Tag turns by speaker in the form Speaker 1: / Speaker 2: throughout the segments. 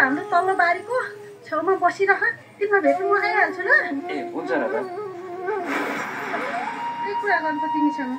Speaker 1: हाम्रो तल्लो बारीको छेउमा बसिरह तिमीलाई भेट्नु म आइहाल्छु ल
Speaker 2: ए हुन्छ राधा
Speaker 1: के कुरा गर्नु तिमीसँग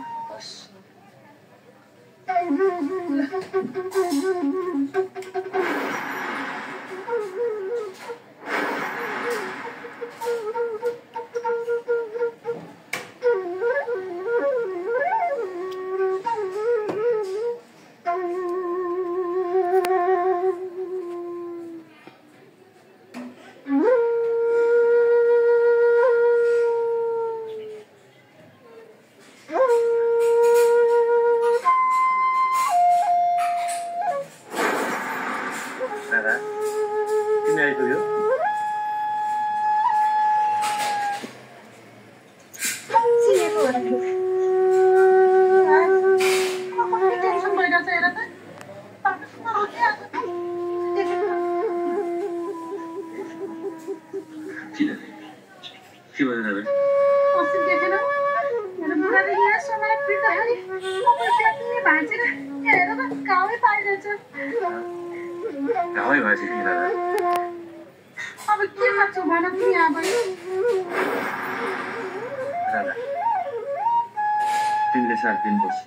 Speaker 2: तिमीले साथ दिनुपर्छ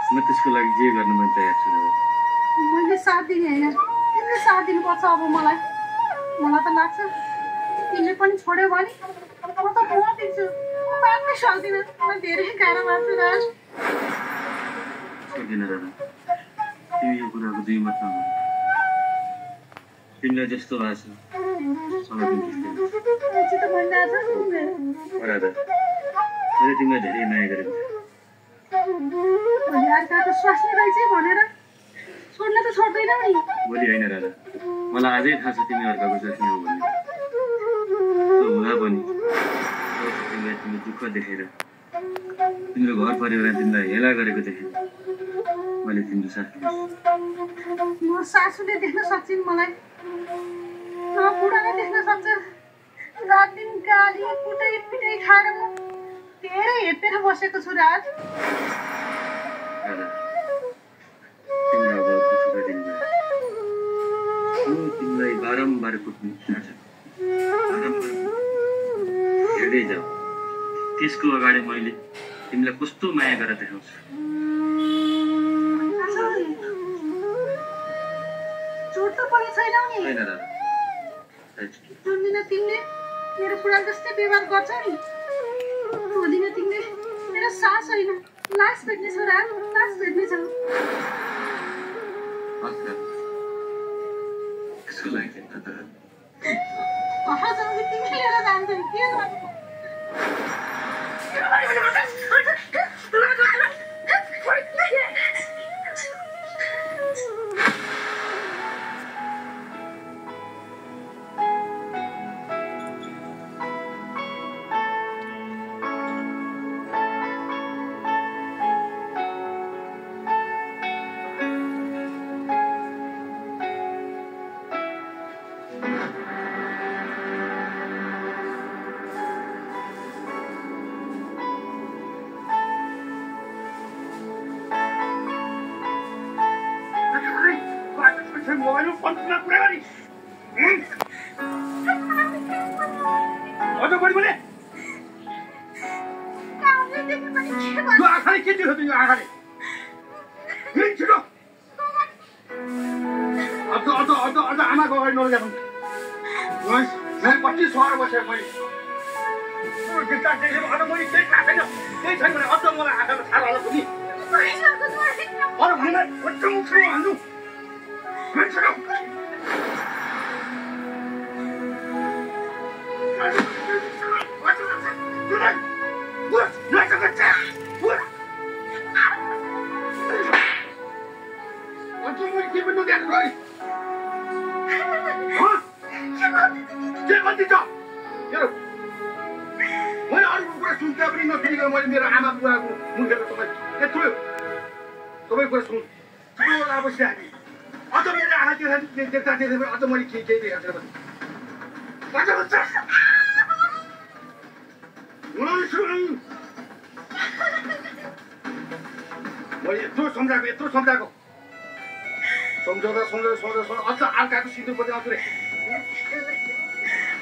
Speaker 2: म त्यसको लागि जे गर्न मन तयार छु
Speaker 1: मैले साथ दिने होइन तिमीले साथ दिनुपर्छ अब मलाई त लाग्छ तिमीले पनि छोड्यो भने म त मरिदिन्छु म बाँच्नै सक्दिनँ म धेरै गाह्रो मान्छु राज
Speaker 2: सक्दिनँ दादा तिमी यो कुराको दुई मत नगर्नु तिमीलाई जस्तो भएको छ राधा मैले तिमीलाई धेरै माया गरेको
Speaker 1: स्वास्नी रहेछ भनेर छोड्न त छोड्दैन नि
Speaker 2: भोलि होइन राधा मलाई आजै थाहा छ तिमी अर्काको स्वास्नी हो भन्ने त्यो हुँदा पनि तिमीलाई तिमी दुःख देखेर तिम्रो घर परिवार तिमीलाई हेला गरेको देखेर मैले तिम्रो साथ
Speaker 1: म सासूले देख्न सक्छिन् मलाई बुढाले देख्न सक्छ रात दिन गाली कुटै पिटाइ खाएर म धेरै हेपेर बसेको छु राज
Speaker 2: तिमीलाई बारम्बार कुट्नु हेर्दै जाऊ त्यसको अगाडि मैले तिमीलाई कस्तो माया गरेर देखाउँछु
Speaker 1: चोट त पनि छैनौ नि
Speaker 2: होइन दादा
Speaker 1: जुन दिन तिमीले मेरो कुरा जस्तै व्यवहार गर्छौ नि त्यो दिन तिमीले मेरो सास होइन लास भेट्नेछौ राज लास भेट्नेछौ
Speaker 2: त्यसको लागि दादा
Speaker 1: तिमी लिएर जान्छौ के गर्नु
Speaker 3: सम्झौता अझ अर्काको सिधुपति आउँछु रे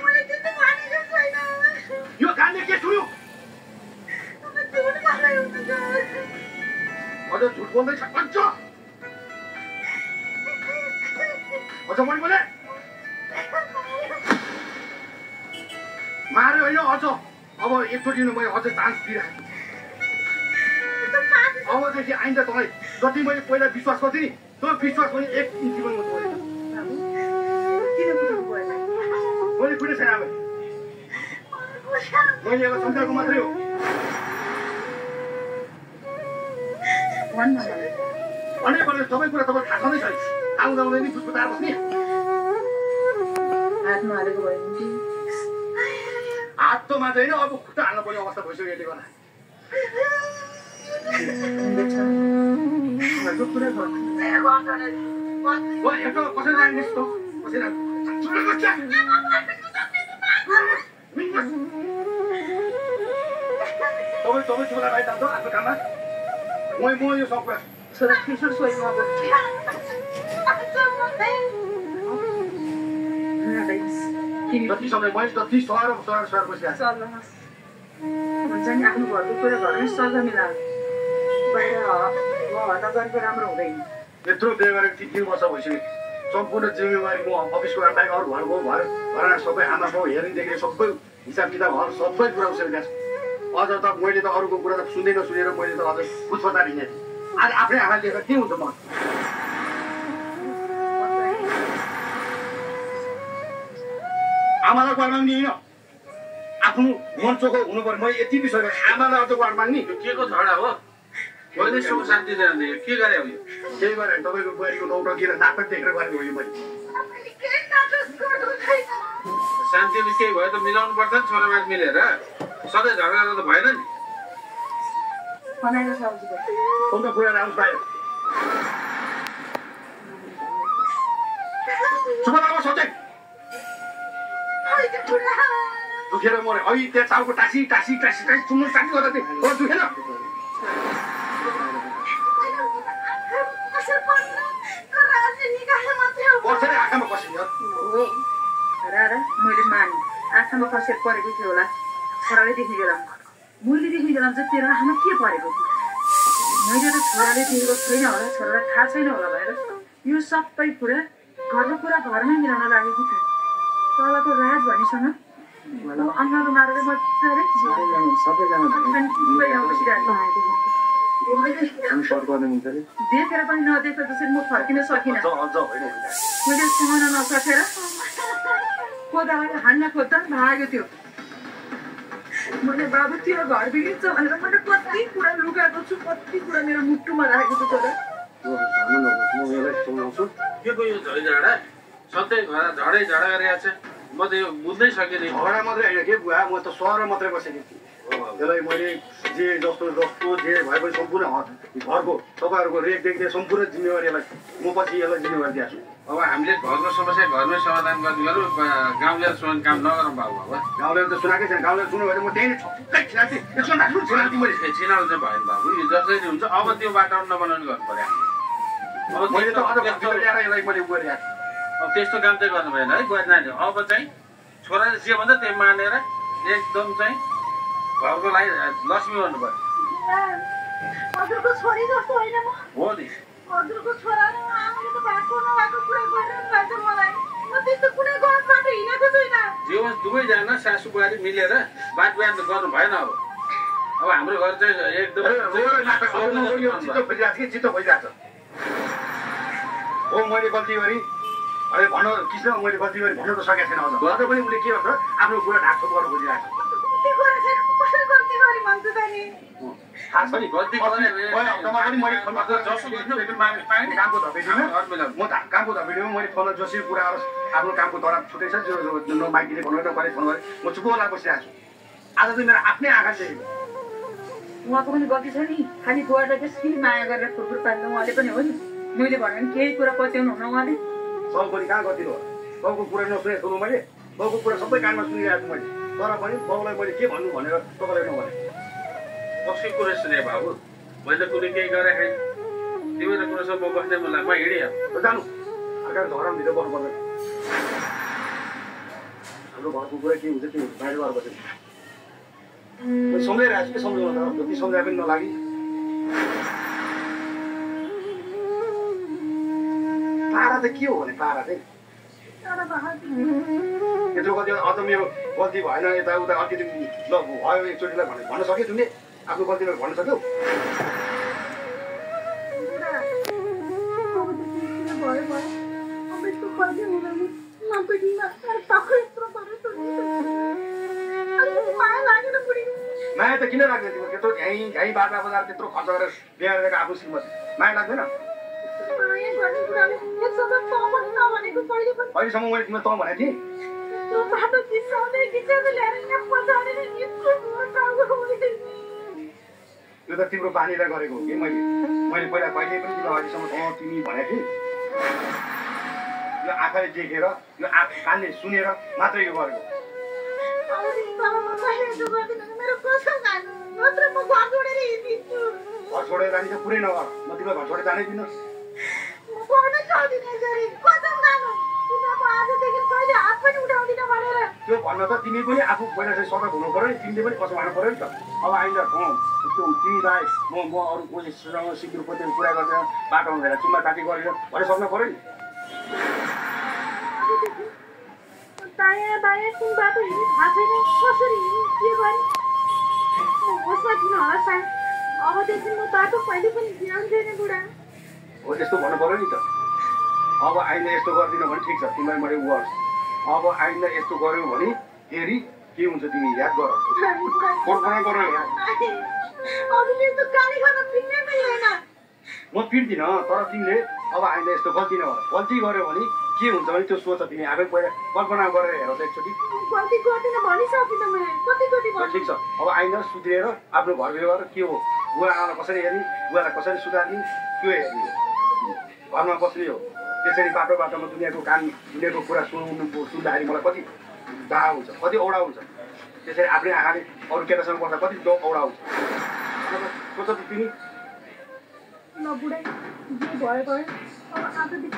Speaker 1: मैले त्यस्तो भनेको छैन
Speaker 3: यो कानले के सुन्यो
Speaker 1: झुट बोल्दै हुनुहुन्छ
Speaker 3: अझ झुट बोल्दैछ अझ मैले बोले मार्यो होइन अझ अब एकचोटि मैले अझ चान्स दिइरहेको अबदेखि आइन्दा तपाईँ जति मैले पहिला विश्वास गर्थेँ नि त्यो विश्वास पनि 1 इन्ची पनि मैले कुनै छैन अब मैले एउटा सम्झाएको मात्रै हो अनेक सबै कुरा तपाईँ थाहा छँदैछ आउँदाउँदै नि फुसफुटाएर बस्ने हात त मात्रै होइन अब खुट्टा हाल्न पर्ने अवस्था भइसक्यो यसले गर्दा कसरी जाने यस्तो कसरी तपाईँ छोरा भाइ जान्छ आफ्नो काममा म यो सब कुरा
Speaker 1: छोरा किशोर सोइमा
Speaker 3: जति समय मैले जति सहर बसिरहेको
Speaker 1: हुन्छ नि आफ्नो घरको कुरा घरमै सल्लाह मिलाएर बाहिर हल्ला गरेको राम्रो हुँदैन
Speaker 3: यत्रो बिहे गरेको 3 वर्ष भइसक्यो सम्पूर्ण जिम्मेवारी म अफिसको बाहेक अरू घरको घरमा सबै आमा बाउ हेर्नेदेखि सबै हिसाब किताब सबै कुरा उसेर छ अझ त मैले त अरूको कुरा त सुन्दै नसुनेर मैले त अझ फुसफुटा हिँडेँ आज आफ्नै आँखा देखेर के हुन्छ म आमालाई गएर माग्ने होइन आफ्नो मन चोखो हुनु पर्यो मैले यति बिसकेको आमालाई अझ गएर माग्ने
Speaker 2: के को झगडा हो मैले सुख शान्ति दिएर के गरे हो यो
Speaker 3: केही गरेँ तपाईँको बुहारीको नौटङ्की र नाटक देखेर गरेको हो यो मैले
Speaker 2: शान्तिले केही भयो त मिलाउनु पर्छ नि छोरामाझ मिलेर सधैँ झगडा त भएन नि
Speaker 3: कोही कुरा राम्रो पायो चुपलामा सोचे दुखेर मऱ्यो अहिले त्यहाँ चाउको टासी चुम्नु टासी गर्दा चाहिँ दुखेन कसरी आँखामा कसियो
Speaker 1: मैले माने आँखामा कसेर परेको थियो होला छोराले देख्ने बेला मैले देख्ने बेला चाहिँ तेरो आँखामा के परेको थियो मैले त छोराले देखेको छैन होला छोरालाई थाहा छैन होला भनेर यो सबै कुरा घरको कुरा घरमै मिलाउन लागेको थियो तलको राज भनिसँग अङ्गालो मारेर मजाले देखेर पनि नदेखेर जसरी म फर्किन सकिनँ मैले सहन नसकेर कोदालाई हान्न खोज्दा पनि भाग्यो थियो मैले बाबु तेरो घर बिग्रिन्छ भनेर मैले कति कुरा लुकाएको छु कति कुरा मेरो मुटुमा राखेको छु छोरा
Speaker 2: के को यो झैझगडा सधैँ घर झडै झगडा गरिरहेको छ म त यो बुझ्नै सकिनँ
Speaker 3: झगडा मात्रै होइन के बुवा म त सहर मात्रै बसेको थिएँ त्यसलाई मैले जे जस्तो जे भए पनि सम्पूर्ण घरको तपाईँहरूको रेखदेखि सम्पूर्ण जिम्मेवारीलाई म पछि यसलाई जिम्मेवारी दिएको छु
Speaker 2: अब हामीले घरको समस्या घरमै समाधान गर्ने गरौँ गाउँले सुन काम नगरौँ बाबु अब
Speaker 3: गाउँले त सुनाएकै छैन गाउँले सुन्यो भने म त्यही छक्कै छिनाल्थेँ यसो राख्नु छिनाल्थेँ मैले
Speaker 2: छिनाल चाहिँ भएन बाबु यो जसरी हुन्छ अब त्यो बाटो नबनाउने गर्नु पर्यो
Speaker 3: अब मैले त अझ ल्याएर यसलाई मैले गरिरहेको
Speaker 2: अब त्यस्तो काम चाहिँ गर्नु भएन है बुवा नानी अब चाहिँ छोराले जे भन्छ त्यही मानेर एकदम चाहिँ घरको लागि लक्ष्मी गर्नु पर्यो
Speaker 1: हजुरको छोरी जस्तो होइन म
Speaker 2: हो नि
Speaker 1: हजुरको छोरा र आमाले त भएको नभएको कुरा गरिरहनु भएको छ मलाई म त्यस्तो कुनै गलत बाटो हिँडेको छैन
Speaker 2: जे होस् दुवैजना सासु बुहारी मिलेर बात बिहान त गर्नु भएन अब हाम्रो घर चाहिँ एकदम
Speaker 3: चित्त भइरहेको छ हो मैले गल्ती गरेँ अहिले भन्न कृष्ण मैले गल्ती गरेँ भन्न त सकेको छैन अझ गर्दा पनि उसले के भन्छ आफ्नो कुरा ढाकछोप गर्न खोजिरहेको छ कामको धपेटीमा मैले फोन जसरी कुरा आफ्नो कामको दराब छुट्टै छ नमागिने भन्नु नगरे फोन गरेँ म चुप होला बसिरहेको छु आज चाहिँ मेरो आफ्नै आँखा चाहिँ
Speaker 1: उहाँको पनि गल्ती छ नि खालि बुवालाई त्यसरी माया गरेर फुर्फुर पार्नु उहाँले पनि हो नि मैले भने पनि केही कुरा पत्याउनु हुन उहाँले
Speaker 3: सब पनि कहाँ गतिलो हो बाउको कुरा नसुनेको सुनु मैले बाउको कुरा सबै कानमा सुनिरहेको छु मैले तर पनि बाउलाई मैले के भन्नु भनेर तपाईँलाई नभने
Speaker 2: कसै कुरा सुने बाबु मैले कुनै केही गरेँ तिमीले कुरा सब म बस्ने मलाई म हिँडेँ
Speaker 3: जानु अर्काको धरमभित्र बस्नु पर्दैन हाम्रो घरको कुरा के हुन्छ त्यो बाहिर गएर बसेको सम्झाइरहेको छु के सम्झाउनु त जति सम्झाए पनि नलागि तारा चाहिँ के हो भने तारा चाहिँ यत्रो कति अझ मेरो गल्ती भएन यताउता अलिकति ल भयो एकचोटिलाई भन्न सक्यो तिमीले आफ्नो गल्तीलाई भन्न सक्यौ माया त किन लाग्दैन तिम्रो त्यत्रो झ्याइ बाजा बजार त्यत्रो खर्च गरेर बिहा गरेर आफ्नो श्रीमती माया लाग्दैन अहिलेसम्म मैले तिमीलाई तँ भनेको थिएँ यो त तिम्रो बानीलाई गरेको हो कि मैले पहिला कहिले पनि तिमीलाई अहिलेसम्म तँ तिमी भनेको थिएँ यो आँखाले देखेर यो कानले सुनेर मात्रै यो गरेको घर छोडेर जाने चाहिँ पुरै नगर म तिमीलाई घर छोडेर जानै दिन्न त्यो भन्न त तिमी पनि आफू पहिला चाहिँ सतर्क हुनु पऱ्यो नि तिमीले पनि कसो हाल्नु पऱ्यो नि त अब आइन्दा तिमी बाहेक म अरू कोसिससँग सिक्नु पर्ने कुरा गर्दैन बाटोमा भेला चुम्मा काटी गरेर भने सक्नु पऱ्यो नि
Speaker 1: दायाँ बायाँ कुन बाटो हिँड्ने थाहा छैन कसरी हिँड्ने के गर्ने होसमा किन होला सायद अबदेखि म बाटो कहिले पनि बिहाउँदैन बुढा
Speaker 3: हो त्यस्तो भन्नु पऱ्यो नि त अब आइन्दा यस्तो गर्दिनँ भने ठिक छ तिमीलाई मैले वर्ष अब आइन्दा यस्तो गर्यो भने फेरि के हुन्छ तिमी याद गर कल्पना गर म पिट्दिनँ तर तिमीले अब आइन्दा यस्तो गल्ती नगर गल्ती गर्यो भने के हुन्छ भने त्यो सोच तिमी आफै पहिला कल्पना गरेर हेर त एकचोटि ठिक छ अब आइन्दा सुध्रिएर आफ्नो घर व्यवहार के हो बुवा आमालाई कसरी हेर्ने बुवालाई कसरी सुधार्ने त्यो हेर्ने घरमा बस्ने हो त्यसरी बाटो बाटोमा दुनियाँको कुरा सुन्दाखेरि मलाई कति डाहा हुन्छ कति औडा हुन्छ त्यसरी आफ्नै आँखाले अरू केटासँग बस्दा कति औडा हुन्छ सोच तिमी
Speaker 1: ल बुढा जे भयो भयो अब आजदेखि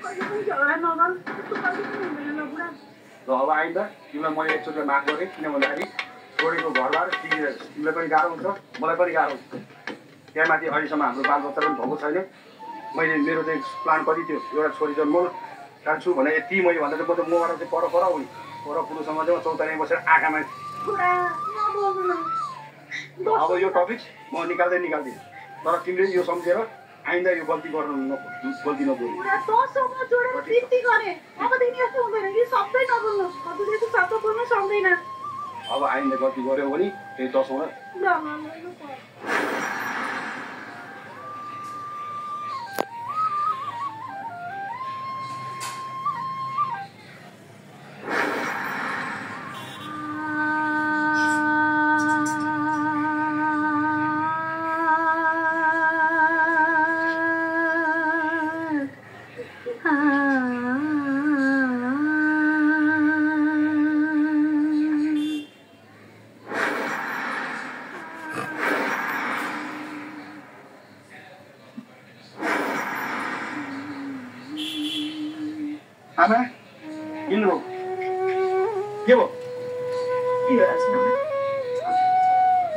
Speaker 1: कहिले पनि झगडा नगर त्यस्तो कहिले पनि हुँदैन ल बुढा
Speaker 3: ल अब आइन्दा तिमीलाई मैले एकचोटि माग गरेँ किन भन्दाखेरि छोडेको घरबार तिमीलाई पनि गाह्रो हुन्छ मलाई पनि गाह्रो हुन्छ त्यहाँमाथि अहिलेसम्म हाम्रो बालबच्चा पनि भएको छैन मैले मेरो चाहिँ प्लान कति थियो एउटा छोरी जन्माउन चाहन्छु भने यति मैले भन्दा चाहिँ म चाहिँ पर हुने पर पुरुषसँग चाहिँ चौतारीमा बसेर आँखामा अब यो टपिक म निकाल्दिनँ तर तिमीले यो सम्झेर आइन्दा यो गल्ती गर्नु गल्ती नगर्नु अब आइन्दा गल्ती गर्यो भने त्यही 10 वटा आमा किन हो के भयो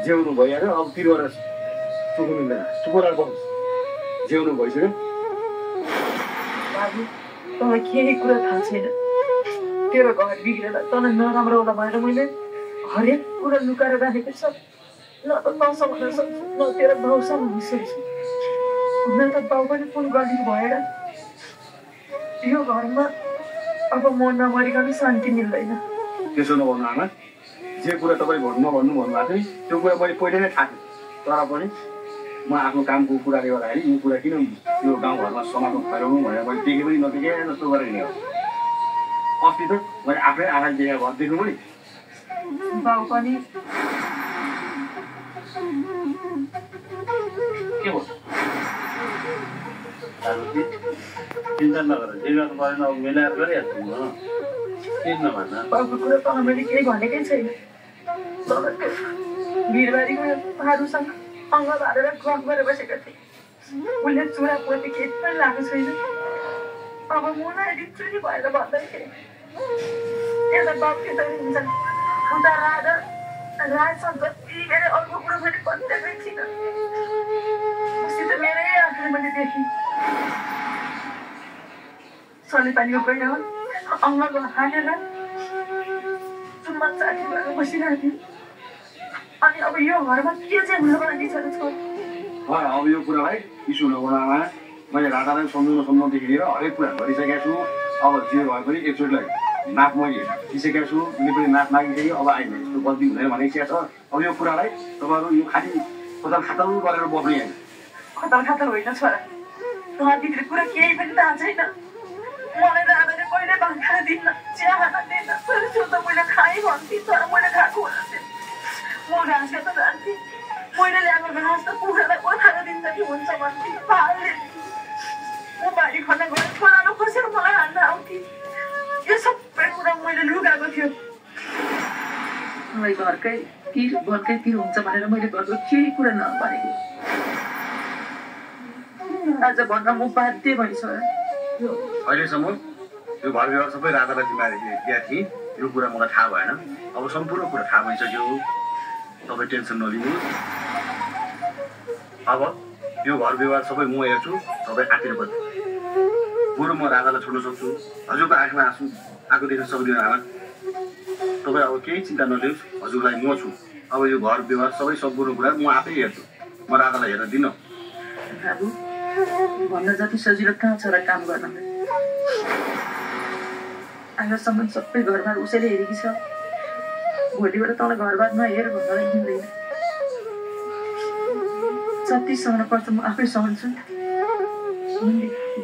Speaker 3: जेउनु भइहाल्यो अब तिरबाट चुक्नु मिल्दैन चुपोर बस्नु जेउनु भइसक्यो
Speaker 4: बाबु तँलाई केही कुरा थाहा छैन तेरो घर बिग्रेर तँलाई नराम्रो होला भनेर मैले हरेक कुरा लुकाएर राखेको छ न त तँसँग हुन सक्छु न तेरो बाउसँग हुन सक्छु हुन त बाउ पनि फोन गरिदिनु भएर यो घरमा अब म नमरिकन शान्ति मिल्दैन
Speaker 3: त्यसो नभन्नु आमा जे कुरा तपाईँ नभन्नु भन्नुभएको थियो त्यो कुरा मैले पहिले नै थाहा थियो तर पनि म आफ्नो कामको कुराले गर्दाखेरि यो कुरा किन यो गाउँघरमा समाजमा फैलाउनु भनेर मैले देखे पनि नदेखे जस्तो गरेर हिँडेँ अस्ति त मैले आफ्नै आँखाले देखेर घर देख्नु पनि
Speaker 4: बाउ पनि
Speaker 2: के भयो चिन्ता नगर जे गर्नु परेन अब मिलाएर गरिहाल्छु म किन नभन्न
Speaker 4: बाउको कुरा त मैले केही भनेकै छैन भिरबारीको भारुसँग अङ्ग भारेर गफ गरेर बसेका थिएँ उसले चुरा पोती केही पनि लगाएको छैन अब मलाई डिप्रेसी भएर भन्दाखेरि एउटा बाबुले त हुन्छन् उता राजसँग कति मेरो अर्को कुरो मैले भन्दै थिइनँ उसित मेरै आँखाले मैले देखेँ सलेपानीको पहिला अङ्गको हालेर चुम्मा चाटी भएर बसिरहेको थियो अनि अब यो घरमा के चाहिँ हुनको लागि छ
Speaker 3: अब यो कुरालाई इस्यु नबनामा मैले राधालाई सम्झाउनदेखि लिएर हरेक कुरा गरिसकेको छु अब जे भए पनि एकचोटिलाई नाक मैले दिइसकेको छु उसले पनि नाक मागिसक्यो अब आइले यस्तो गल्ती हुँदैन भनिसकेको छ अब यो कुरालाई तपाईँहरू यो खालि खोतल खातल गरेर बस्ने होइन
Speaker 4: खतल खातल होइन छोरा घरभित्र कुरा केही पनि थाहा छैन मलाई राधाले कहिले भात खान दिन्न चिया खान दिन्न त्यो त मैले खाएँ भन्थेँ तर मैले खाएको हुन्थेँ म घाँस त जान्थेँ मैले ल्याएको घाँस त कुखुरालाई ओथाएर दिन्छ कि हुन्छ भन्थेँ पाहाडले म बारी खन्न गएर छोरालो खोसेर मलाई हान्न आउँथेँ यो सबै कुरा मैले लुगाएको थियो मलाई घरकै तिर हुन्छ भनेर मैले घरको केही कुरा नभनेको आज भन्न म बाध्य भएँ छोरा
Speaker 3: अहिलेसम्म यो घर व्यवहार सबै राधालाई जिम्मेवारी दिएका थिएँ यो कुरा मलाई थाहा भएन अब सम्पूर्ण कुरा थाहा भइसक्यो तपाईँ टेन्सन नलिनुहोस् अब यो घर व्यवहार सबै म हेर्छु तपाईँ आँटेर बस्नु बरु म राधालाई छोड्न सक्छु हजुरको आँखामा आँसु आएको देख्न सक्दिनँ आमा तपाईँ अब केही चिन्ता नलिनुहोस् हजुरलाई म छु अब यो घर व्यवहार सबै सम्पूर्ण कुरा म आफै हेर्छु म राधालाई हेर्न दिन्न
Speaker 4: बाबु भन्न जति सजिलो कहाँ छ र काम गर्न आजसम्म सबै घरबार उसैले हेरेकी छ भोलिबाट तँलाई घरबार नहेर भन्नलाई मिल्दैन जति सहन पर्छ म आफै सहन्छु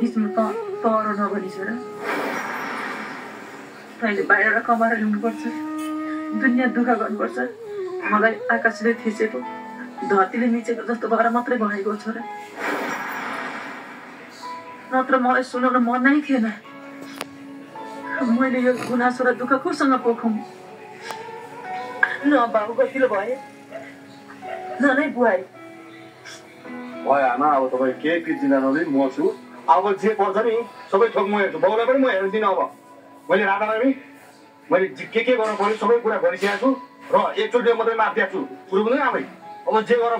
Speaker 4: बिचमा तरो नभनी छोरा तैँले बाहिर कमाएर ल्याउनुपर्छ दुनियाँ दुःख गर्नुपर्छ मलाई आकाशले थिचेको धरतीले मिचेको जस्तो भएर मात्रै भएको छोरा नत्र मलाई सुनाउन मन नै थिएन मैले यो गुनासो र दुःख कोसँग पोखौँ न बाबु गतिलो भए न नै बुहाई
Speaker 3: भयो आमा अब तपाईँ केही चिन्ता नलिई म छु अब जे पर्छ नि सबै थोक म हेर्छु बाउलाई पनि म हेर्दिनँ अब मैले राधालाई पनि मैले के गर्नु पर्यो सबै कुरा गरिसकेको छु र एकचोटि मात्रै माफ दिएको छु कुरो पनि आमै अब जे गर